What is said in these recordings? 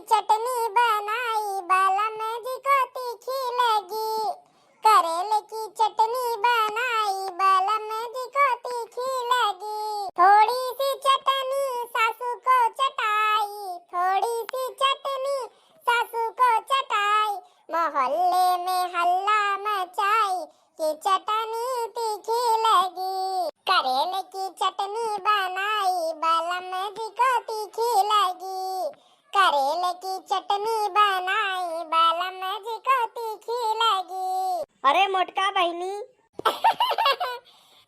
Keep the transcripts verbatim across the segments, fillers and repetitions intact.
चटनी बनाई बलम जी को तीखी लगी, करेल की चटनी बनाई बलम जी को तीखी लगी। थोड़ी सी चटनी सासू को चटाई, थोड़ी सी चटनी सासू को चटाई, मोहल्ले में हल्ला मचाई कि चटनी तीखी लगी। करेल की चटनी बनाई बलम जी को तीखी लगी, करेल की चटनी बनाई बलम जी को तीखी लगी। अरे मोटका बहिनी।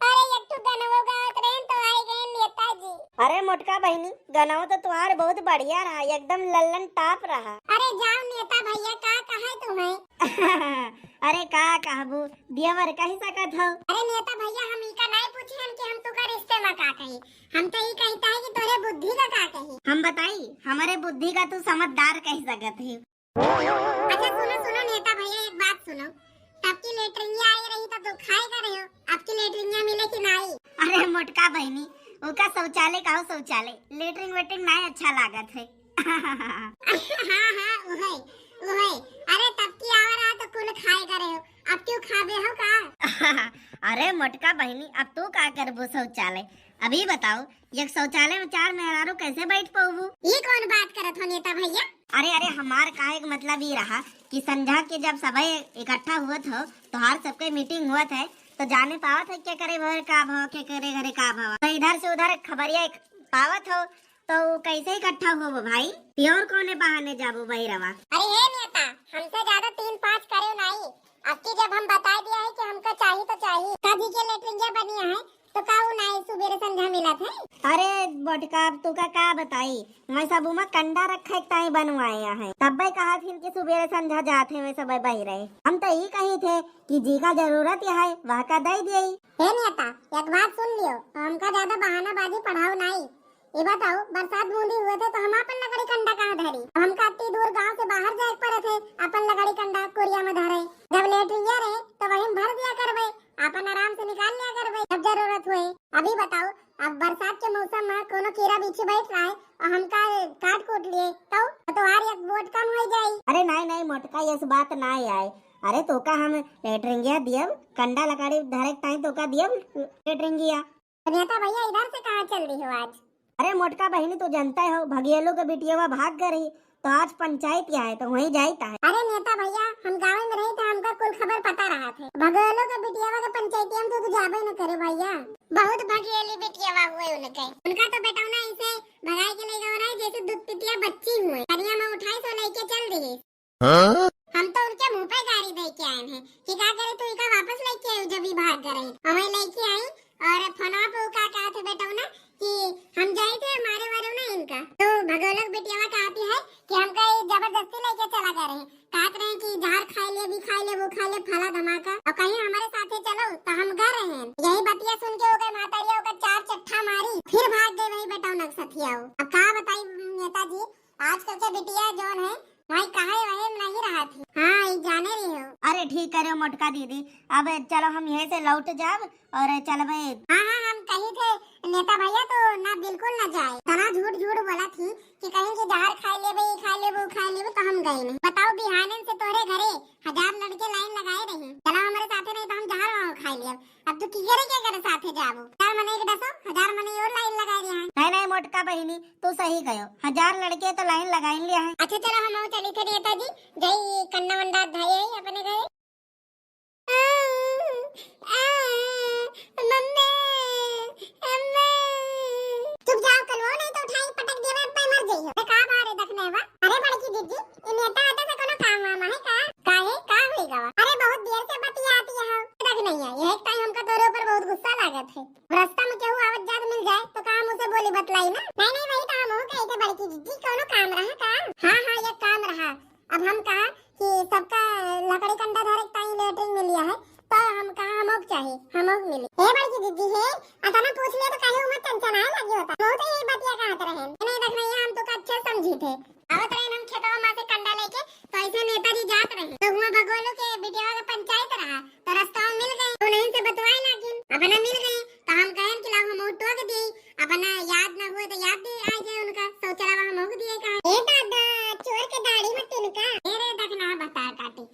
अरे एक ठो गनवो गावत रहेन तो आई गए नेताजी। अरे मोटका बहिनी, गनवा तो तुम्हार बहुत बढ़िया रहा, एकदम लल्लन टाप रहा। अरे जाओ नेता भैया, का कहे तुम्हें? अरे का कहबू, दियावर कही सकत हो। अरे नेता भैया, हम इका नहीं पूछे हम कि हम तुका रिश्ते में का कही, हम तो ई कहता है कि तोरे बुद्धि का का कही। हम बताई, हमारे बुद्धि का तू समझदार कह सकत है। अच्छा सुनो सुनो नेता भैया, एक बात सुनो, तब की लेटरिंगिया आई रही तो तू खाए का रहे हो, अब की लेटरिंगिया मिले कि नहीं? अरे मोटका बहिनी, ओका शौचालय का हो शौचालय, लेटरिंग वेटरिंग नहीं अच्छा लागत है। हाँ हाँ, उहे उहे। अरे तब की आवा रहा तो कुल खाए का रहे हो, अब क्यों खाबे हो का? अरे मोटका बहिनी, अब तू का करबो शौचालय? अभी बताओ, एक शौचालय में चार मेहरारू कैसे बैठ पाऊबू? ये कौन बात करत हो नेता भैया? अरे अरे, हमार कहे के मतलब ये रहा कि संझा के जब सभे इकट्ठा हुवत हो, तोहार सबके मीटिंग हुवत है, तो जाने पावत है के करे घर का भवा, के करे घरे का भवा, तो इधर से उधर खबरिया एक पावत हो, तो कैसे इकट्ठा होबो भाई? प्योर कौने बहाने जाबो बहिरवा? अरे हे नेता, हमसे ज्यादा तीन पाँच करे नहीं, अब की जब हम बता दिया है कि हमका चाही तो चाही। का जी के लेटरिंगिया बनिया है, तो का उ नाई सुबेरे संझा मिलत है? अरे बोटका, अब तू का, का बताई, मैं सब उमा कंडा रखे के ताई बनवाए हैं, तब्बे कहा थिन कि सुबेरे संझा जात है, मैं सब बहिरे। हम तो ई कही थे कि जी का जरूरत है, वह का दे दिए। हे नेता, एक बात सुन लियो, हमका ज्यादा बहानाबाजी पढ़ाओ नाई। ये बताओ, बरसात बूंदी हुए थे तो हम अपन लकड़ी कंडा कहाँ धरी? अब हमका अत्ती दूर गांव से बाहर जाए पड़े थे, अपन लकड़ी कंडा कोरिया में धरे। जब लेटरिंगिया रहे तो वहीं भर दिया करबे, अपन आराम से निकाल लिया करबे जब जरूरत हुए। अभी बताओ, अब बरसात के मौसम में कोनो कीड़ा बिच्छी बैठ रहा है और हमका काट कूट लिए, तो तोहार एक वोट कम हो जाई। अरे नहीं नहीं मोटका, ये बात ना आए। अरे तोका हम लेटरिंगिया दियब, कंडा लकड़ी धरे के ताई तोका दियब लेटरिंगिया। तो नेता भैया इधर से कहाँ चल रही हो आज? अरे मोटका बहिनी, तू जनता हो, भगेलो के बिटियावा भाग गए रही, तो आज पंचायत यहाँ है, तो वहीं जाइत है। अरे नेता भैया, हम गाँव में रही तो हमका कुल खबर पता रहा थे। भगेलो के बिटियावा के पंचायतिया में तू तो जाबे न करे भैया। बहुत भगेली बिटियावा हुए उनके, उनका तो बेटौना ऐसे भगाए के ले गवा रहे जैसे दूध पितिया बच्ची हुए, कनिया में उठाए सो लेके चल दिए। हाँ? हम तो उनके मुंह पे गारी दे के आए हैं कि का करे तू इका वापस लेके आई जब ई भाग गए रही। हमें लेके आई और फोनवा पे वो का कहा थे बेटौना कि हम जाए थे मारे वारे ना इनका। तो भगोलक बिटियावा कहती है कि हमका ये जबरदस्ती लेके चला गए रहे, कहत रहे कि जहर खाए ले, भी खाए ले, वो खाए ले, फला धमाका, और कहीं हमारे साथे चलो तो हम गए रहे। यही बतिया सुन के ओकर महतारिया ओकर चार चट्ठा मारी, फिर भाग गए वही बेटौना के सथिया। अब का बताई नेताजी, आजकल के बिटिया जौन है, भाई कहे वहे में नहीं रहा थी। हाँ, ई जाने रही हो। अरे ठीक करे मोटका दीदी, अब चलो हम यहीं से लौट जाब और चलबे। हाँ हाँ, हम कही थे नेता भैया तो ना, बिल्कुल ना जाए। तना झूठ झूठ बोला थी कि कहीं के जहर खाए लेबे, ई खाए लेबे, ऊ खाए लेबे, तो हम गए नहीं। बताओ बिहानन से तोहरे घरे हजार लड़के लाइन लगाए रहे। चलो हमारे साथे नहीं तो हम जहर वहाँ खाए लेब। अब तू की करे, के करे साथे जाबो? हजार मने एक डसो, हजार मने और लाइन लगाए रहे हैं। नहीं नहीं मोटका बहिनी, तू सही कहो, हजार लड़के तो लाइन लगाइन लिया है। अच्छा चलो हम चली थे नेताजी, जाई कंडा वंडा धाई आई अपने घरे। आ, आ, मम्मी, अम्मी। चुप जाओ कलवो, नहीं तो उठाई पटक देवे, अब मर जाइयो। अरे का बारे देखने बा? अरे बड़की दीदी, ई नेता आता से कोनो काम वाम है का? काहे, का होई गवा? अरे बहुत देर से बतियाती है। देख नहीं है, यही टाइम हमका तोरे ऊपर बहुत गुस्सा लागत है। रास्ता में केहू आवत जात मिल जाए तो का हम उसे बोली बतलाई ना? नहीं नहीं, वही तो हम कही थे बड़की दीदी, कोनो काम रहा का? हाँ हाँ, ये काम रहा। अब हम कहा कि सबका लकड़ी कंडा धरे के ताई लेटरिन मिलिया है, तो हम कहा हमोक चाही, हमोक मिली। हे बड़की दीदी हे, अतना पूछ लिया तो काहे उमर चंचनाए लगी होता। बहुत ही बतिया कहत रहे। नहीं देख रही हम तो का अच्छा समझी थे। आवत रहे हम खेतवा में से कंडा लेके, तो ऐसे नेताजी जात रहे। तो हुआ भगोलो के बिटियावा के पंचायत रहा, तो रास्ता में मिल गए। तो उन्हीं से बतवाए लागिन, अपना मिल गए। तो हम कहन कि लाओ हम टोक दी, अपना याद ना हुए तो याद दे आ जाए उनका। शौचालय हम होक दिए कहा। ए दादा, चोर का? ए रे दखना भतार काटी,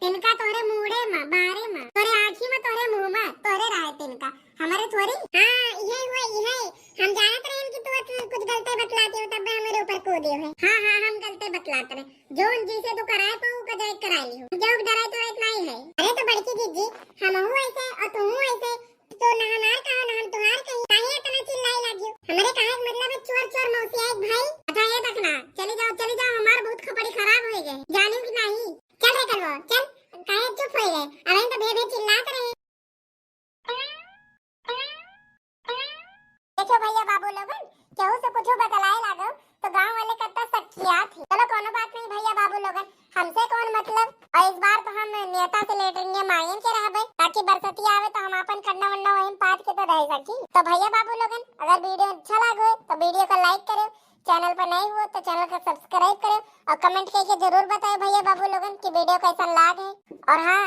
तिनका तोहरे मूड़े मा, बारे मा, तोहरे आँखी मा, तोहरे मुँह मा, तोहरे रहे तिनका, हमरे थोरी। हाँ, इहे हुए, इहे। हम जानत रहेन कि तू कुछ गलते बतलाती हो, तब हमरे ऊपर कूदे हो। हाँ, हाँ, हम गलते बतलात रहे। जौन जैसे तू कराए पाऊ, का जाए कराए लियो। हम केहू के डराए तोराए नाहीं है। अरे तो बड़की जीजी, हमहू ऐसे और तू ऐसे, तो ना हमार कहो, ना हम तुहार कही। काहे इतना चिल्लाए लागियो? हमरे कहे के मतलब है चोर चोर मौसियाए के भाई। अच्छा ये दखना, चली जाओ, चली जाओ, हमार बहुत खपड़ी खराब होइ गए। जानियो कि नाहीं? चल रे कलवा, चल, काहे चुप होइ गए? अबे तो भे भे चिल्लात रहे। देखो भैया बाबू लोगन, केहू से कुछ बतलाए लागो तो गाँव वाले कत्ता शक किया थी। चलो कोनो बात नहीं भैया बाबू लोगन, हमसे कौन मतलब। और इस बार तो हम नेता से लेटरिंगे मांगेन के रहबे, ताकि बरसती आवे तो हम अपन कन्ना वन्ना वहीं पात के तो रह सकी। तो भैया बाबू लोगन, अगर वीडियो अच्छा लागो तो वीडियो का लाइक करो, चैनल पर नए हो तो चैनल का सब्सक्राइब करो और कमेंट करके जरूर बताओ भैया बाबू लोगन कि वीडियो कैसन लाग है। और हाँ,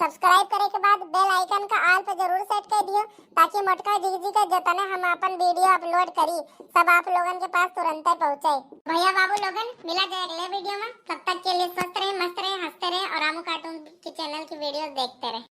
सब्सक्राइब करे के बाद बेल आइकन का ऑल पे जरूर सेट कर दियो, ताकि मोटका जीजी का जतने हम अपन वीडियो अपलोड करी, सब आप लोगन के पास तुरंते पहुँचे। भैया बाबू लोगन, मिला जाए अगले वीडियो में। तब तक के लिए स्वस्थ रहे, मस्त रहे, हंसते रहे और रामू कार्टून के चैनल की वीडियो देखते रहे।